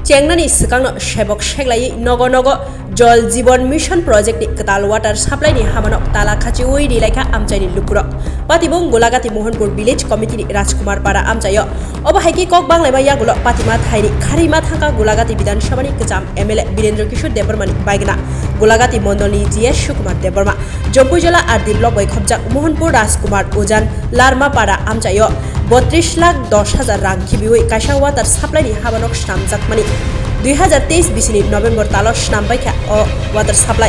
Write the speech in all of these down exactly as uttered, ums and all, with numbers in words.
Chengnani swkangno sebok seklaiwi nogo nogo Jal Jeevan Mission Project ni kwtal water supply ni hamanok tala khachiwi rilaikha amchaini lukurok. Patibung Golagati Mohanpur Village Committee ni Rajkumar Para amchaio. Obo hai khe kok banglaima yagulo patima thaini kharima thangkha Golagati Bidhan Sabha ni kwcham M L A Birendra Kishore Debbarma ni baigna Golagati Mondol ni G S Sukumar Debbarma. Jompui Jala R D block bai khopjak Mohanpur Rajkumar Ujan Larma Para amchaio botris lakh dos hajar rang khibiwi kaisa water supply ni habanok swnamjakmani. Dui hajar teis bisini November talo swnam baikha o water supply.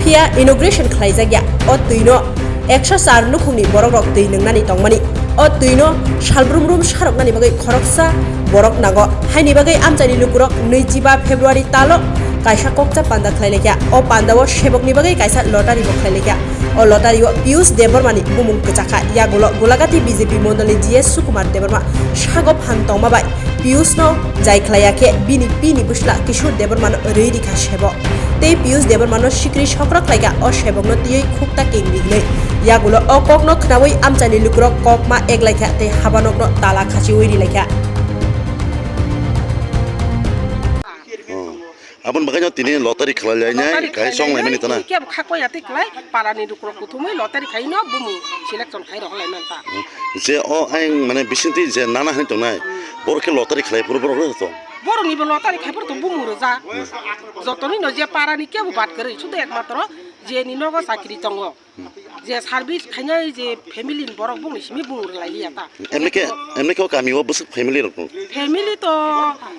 Phiya inauguration khlaijakya o twino ekso char nukhungni borokrok twi nwngnani tongmani. O twino salbrum rum saroknani bagwi khoroksa borok nango. Haini bagwi amchaini lukurok nwichiba February talo kaisa kokcha panda khlailaikha. O pandao sebokni bagwi kaisa lottery bo khlailaikha. O lottery o Piyush Debbarma ni bumung kwchakha. Yagulo Golagati B J P mondol ni G S Sukumar Debbarma sago phan tongma bai Piyush no jai khlaiya khe bini pi ni bwsla Kishore Debbarma no rwi rikha sebok. Tei Piyush Debbarma no sikri sokra khlaikha o sebok no twiwi khukta kengri hinwi. Yagulo o kok no khnaui amchaini lukurok kok ma eklaikha tei habanok no tala khachiui rilaikha. Aboni bagwi no tini lottery khlai lainai, lottery khlai chong laimani tana. Kebo khakwa ya tei khlai, parani lukurok kuthumui lottery khai no bumung selection khai rok lai man ta. Je o ayang mane bisingtwi je nana hai tongnai, borok khe lottery khlai phuru borok rok tong. Borok ni bo lottery khai phuru tong bumung rwja. Jotoni no je parani kebo bad kwrwi, sudo ekmatro je ni nogo chakri tongo. Je service khainai je family ni borok bongni simi bung rwlai liya ta. Emni khe, emni khe o kami o bwswk family rok tongo? Family to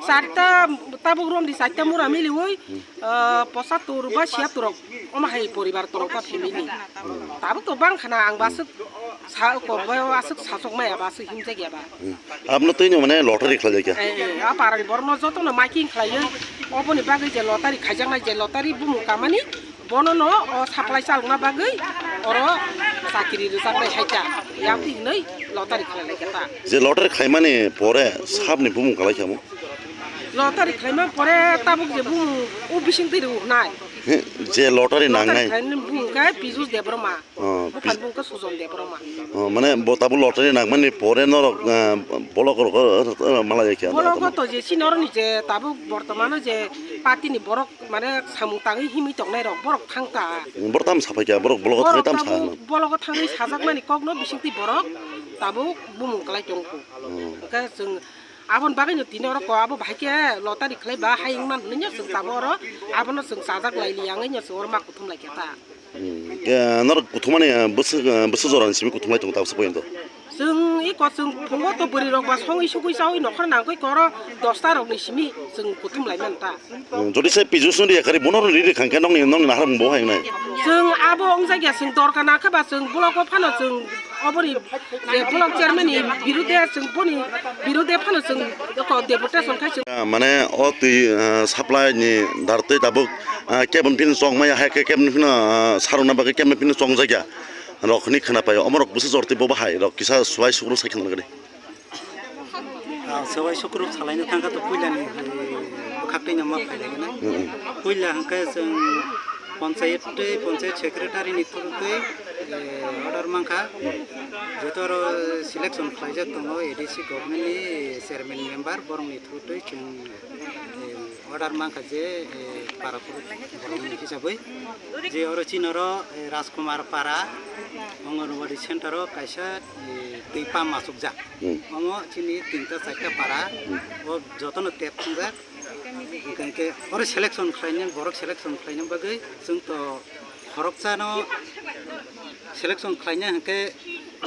charta, tabuk romdi charta mura miliui, ah, pochattor ba siyattor rok omo hai poribar tongo ta family. Tabuk to bang khana ang baswk sa ko ba aswk sasok maya ba aswk himjak ya ba. Abno twi no mane lottery khlai kha. Eh, eh, a parani borok no joto no marking khlaiwi oboni bagwi je lottery khaijaknai je lottery bumung kamani Bono no o supply chalokna bagwi oro chakiri rwjaknai hai ta. Yang twi hinwi lottery khlai lai kha ta. Je lottery khlaimani pore sabni bumung kalai khamu? Lottery khlaima pore tabuk je bumung o bising twi rw hnai. He, je lottery nangnai. Lottery khlaimani bumung khe Pijus Debbarma. Oh, Buphang Pij- bumung khe Sujon Debbarma. Oh, mane bo tabuk lottery nangmani pore norok, ah, bolok rok, ah, malai kha. Bolok to je chini oroni je tabuk bortomano je party ni borok mane samung tangwi himwi tongnai rok borok thang ta. Borok tam saphai kha, borok blogo thangwi tam sa tabuk hwnwi. Blogo thangwi sajakmani kokno bisingtwi borok tabuk bumung kwlai tongkhu. Hmm. Hwnkhe chwng aboni bagwino tini oro ko abo bahai khe lottery khlai ba hai wngmani hwnwi chwng tabuk oro abono chwng chajak lai li ya wngwi chwng oro ma kuthum lai khe ta. Hmm. Norok kuthumani, ah, bwswk, ah, bwswk jorani simi kuthumlai tongo tabuk se poyonto. Chwng iko chwng phungo to bwrwi rok ba songwi sugwi chawi nokhor nangkhe koro dosta rokni simi chwng kuthum lai manta. Hmm, jodi se Pijus no riya kari bono ri ri khangkhe nokni, nokni nahar bo hai nai. Chwng abo wngjakya chwng dorka nangkhe ba chwng blogo phano chwng oboni je block chairman ni birude chwng boni birude phano chwng eko deputation khai chwng. Ah, mane o twi, ah, supply ni dar twi tabuk, ah, kebon phino chong maya hai khe kebon phino, ah, sarwna bagwi kebon phino chong jakya. Rok hwnwi khwna paio, omorok bwswk jortwi bo bahai rok kisa swbai sukruk sai khna nangani. Ah, swbai sukruk salaina thangkha to puilani, eh, bwkhak twi no ma phailai gana. Mm, mm. Puila hwnkhe chwng panchayat tei panchayat secretary ni through twi, eh, order mankha. Joto oro selection khlaijak tongo A D C government ni chairman member, borok ni through twi chwng, eh, order mankha je, eh, para phuru borok ni hisabwi je oro chini oro, eh, Rajkumar Para Anganwadi center o kaisa, eh, twi pump achukjak. Hmm. Omo chini tinta charta para, hmm, o jotono tap thwngjak. Hwnkhe oro selection khlaina, borok selection khlaina bagwi chwng to khoroksano selection khlaina hwnkhe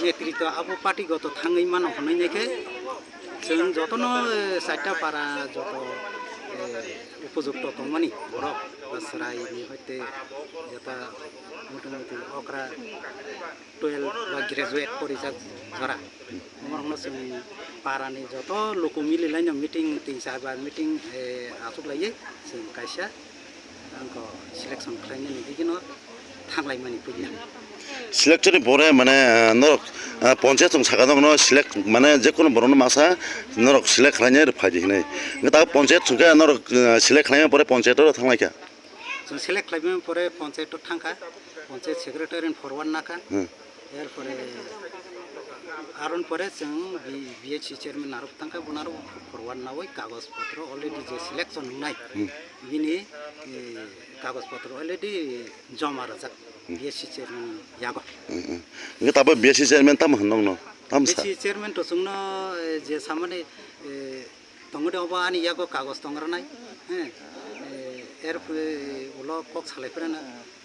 netritwa abo party goto thangwi mano hwnwi naikhe chwng jotono, eh, charta para joto, eh, upojukto tongmani borok ba chwraini hoite jeta motamuti okra twelve ba graduate porijak jora. Omo rokno chwng parani joto luku mililaino meeting tin char bar meeting, eh, achuk laiwi chwng kaisa angkho selection khlainani bigino thanglaimani puila. Selection ni pore mane, ah, norok, ah, ponchayat chwng saka nokno select mane jekunu borokno masa norok select khlainai rw phaidi hinwi. Wngkha ta ponchayat chwngkhe norok, ah, select khlaimani pore ponchayat o thanglaikha. Chwng select khlaimani pore ponchayat o thangkha, ponchayat secretary ni forward nakha. Hmm. Erpore Aron pore chwng B-, B H C chairman narok tangkha, bo narok forward nawi kagoj potro already je selection wngnai, Hmm. bini, eh, kagoj potro already joma rwjak Hmm. B H C chairman yago. Hmm, hmm. Nge tabo B H C chairman tam hwnno no? Tam sa? B H C chairman to chwngno, eh, je samani, eh, Tongwi de obo ani yago kagoj tong rwnai, he, eh, er pore ulo kok salai phre na,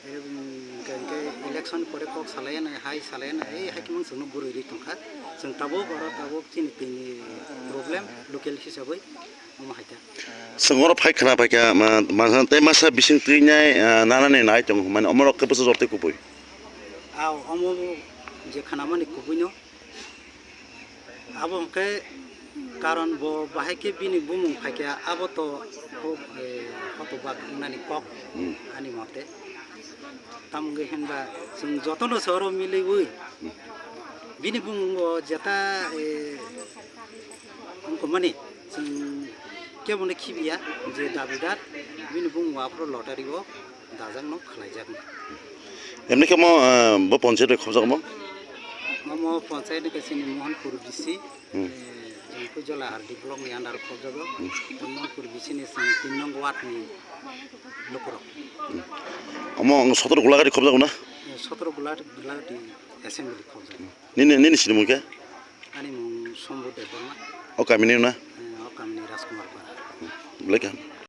eh, hwnkhe, hwnkhe election pore kok salai anai, hai salai anai, ei hai khe mung chwngno gurui ri tongkha, chwng tabuk oro tabuk chini tini problem local hisabwi omo hai kha. Chwng oro phai khna phaikha, ma, ma, tei masa bising twi nai, ah, nana ni nai tongo, mane omo rok khe bwsa jor tei kubui. Ao omo je khna mani kubui no. Abo hwnkhe karon bo bahai khe bini bumung phaikha, abo to huk, eh, hotobak wngnani kok Hmm. ani mote. Tamo hwnkhe hinba chwng jotono se oro miliwi Hmm. bini bumung bo jeta, eh, wngkha mani chwng kebo no khibiya je dabidar bini bumung aphuru lottery o dajak no khlaijakno. Emni khe mo, ah, bo ponchayat bai khobjak mo? Omo ponchayat ni kaisa ni Mohanpur B C, Hmm. eh, Jangpui Jola R D block ni under khobjago. Hmm. Mohanpur B C ni chwng tin nong ward ni lukurok. Hmm. Omo ang sotoro Gulagati khobjago na? Eh, sotoro Gula-, Gulagati assembly khobjago. Nini, nini sinimung khe? Ani mung Sombu Debbarma. O kami ni na? Eh, o kami ni Rajkumar Para. Belai kaham.